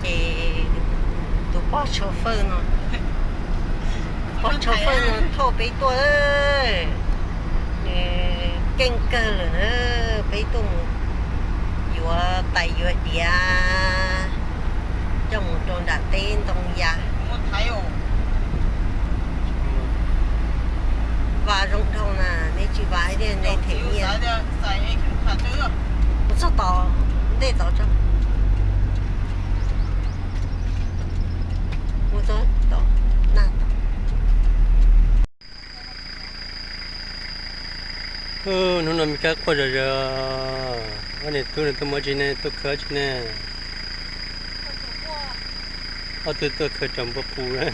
Ces tus pog chauffeur no, pog chauffeur no thauj peb tuaj, nws keej kawg lawm na, peb tuaj mus yuav tais yuav diav coj mus rau nram teb ntoo yas. Vas zoo dhau na, neb tsis vas thiab neb them nyiaj. Mus txog tod, ntej tod tso. Mus txog tod, nag tod. Hnub no me kab quaj zom zaws, ob niam tub no tuaj mus tsis ne, tuaj khaws tsis ne. Ob tug tuaj khaws raum npua qus na.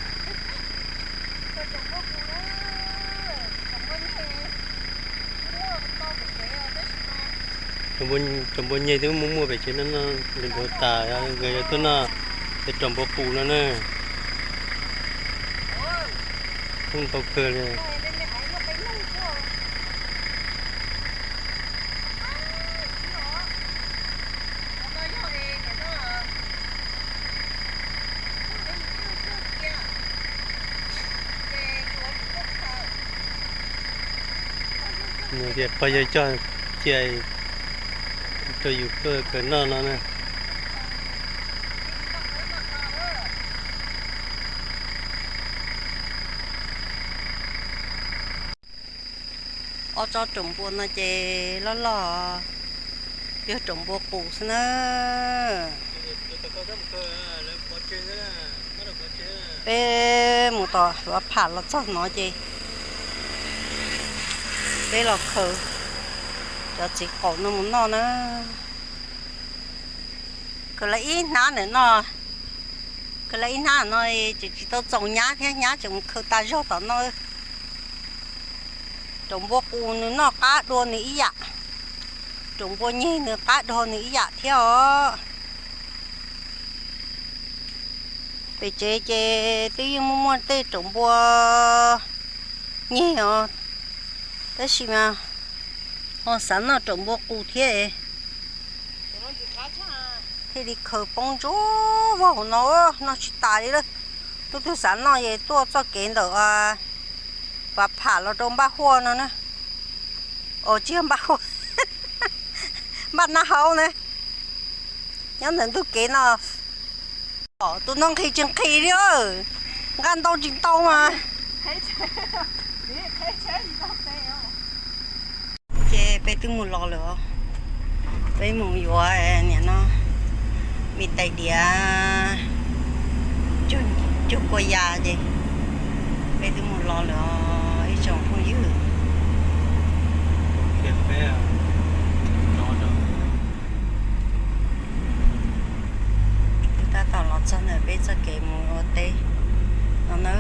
Raum npua nyeg twb muaj muaj pem tsev no no, npua tas nkawd yuav tuaj noj ces raum npua qus no na. Kub ntau kawg li. Nws tias pog yawg cog cia rau yus tuaj khaws noj no na. Ob tsob raum npua no ces loj loj, yog raum npua qus xwb na. Peb mus tom Vav Pham los txog no ces peb los khaws cov txiv qaum no mus noj na. Khaws lawv ib hnab ntawm no, khaws lawv ib hnab no tseem tsis tau txoos nyab thiab, nyab tseem mus khaws tas zog tom no. Raum npua qus nws noj qab dua nws ib yam, raum npua nyeg nws qab dua nws ib yam thiab os. Pem tsev ces twb yeej muaj muaj tej raum npua nyeg os, tab sis mas ho xav noj raum npua qus thiab. Thiaj li khaws poob ntsuab vog hauv no, noj tsis tas li lawm. Tus twg xav noj es tuaj txoj kev ntawm Vav Pham los rau Npaj Huaj no na. Os, tsis yog Npaj Huaj, Npaj Nab Hau na, nyob ntawm ntug kev no. Tus no nqhis tsis nqhis li, nqa ntau tsis ntau mas. Ces peb twb mus los lawm os. Peb mus yuav niam no me tais diav cuag kua yas ces peb twb mus los lawm os ib tsoom phooj ywg. Twb tab tom los txog ntawm peb txoj kev mus ua teb no na.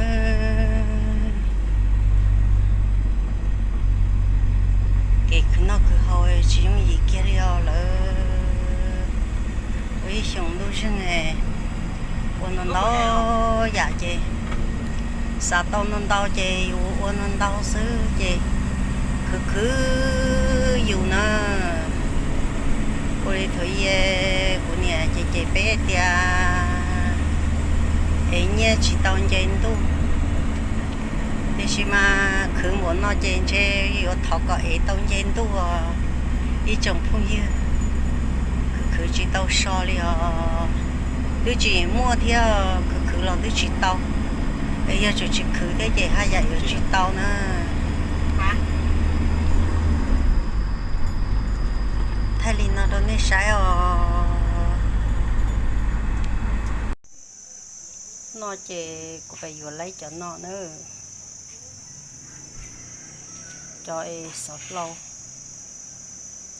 Kev khwv noj khwv haus tsis yooj yim kiag li os lawm. Ua ib xyoos ntuj zeeg ua ntau ntau yam ces xav tau ntau ntau ces yus ua ntau ntau xwb ces khwv khwv yus na. Ua li thaum ub kuv niam ces cem peb tias ev nyiaj tsis tau nce ntuj, tiam sis mas khwv npaum no ces ntshe yuav thov kom ev tau nce ntuj os ib tsoom phooj ywg. Khwv khwv tsis tau so li os, twb tsis muaj thiab khwv khwv los twb tsis tau. Es yog tseem tsis khwv thiab ces haj yam yuav tsis tau na. Thaij li no rau nej saib os. No ces kuv pais yuav laib cov no na, cov es xov hlau.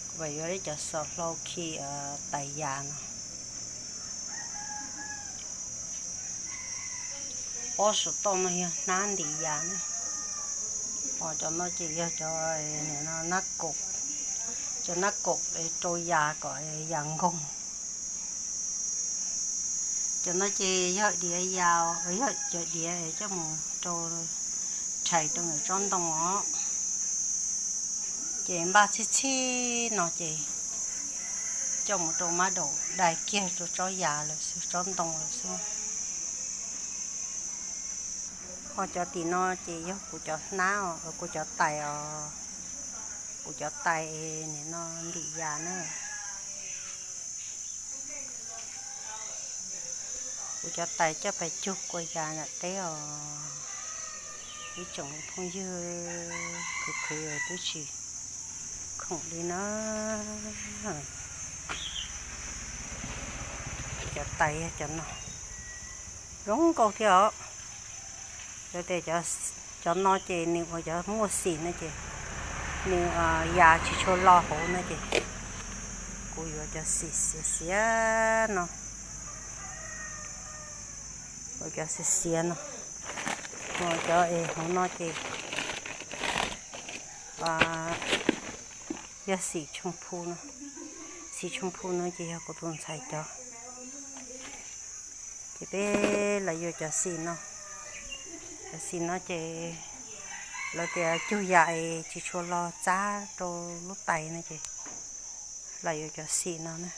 Kuv pais yuav laib cov xov hlau khi tais yas no. Pob saum toj no yog hnab ntim yas na. Ho cov no ces yog cov nab kaum, cov nab kaum rau yas kom yas nkoog. Cov no ces yog diav yas, yog cov diav coj mus rau rhais rau ntawm tsob ntoo os. Ces npaj txhij txhij no ces Coj mus rau mab daum dai kiag rau tsob yas lawm xwb, tsob ntoo lawm xwb. Ho cov tim no ces yog kuv cov hnab os, kuv cov tais os. Kuv cov tais nim no ntim yas na. Kuv cov tais coj pais cug kua yas nram teb os. Ib tsoom phooj ywg, khwv khwv twb tsis khoom li na. Cov tais yog cov no, zoo nkauj thiab os. Yog tias cov no ces nws ua cov muaj xim no ces, nws yas tsis tshua lo hauv no ces, kuv yuav cov xim xiav xiav no. Ua cov xiav xiav no, ua cov es hauv no ces yog xim tshooj phu no. Xim tshooj phu no ces yog kuv tus ntxhais cov. Ces peb los yuav cov xim no. Cov xim no ces lawv tias cug yas es tsis tshua lo txab rau lub tais no ces los yuav cov xim no na.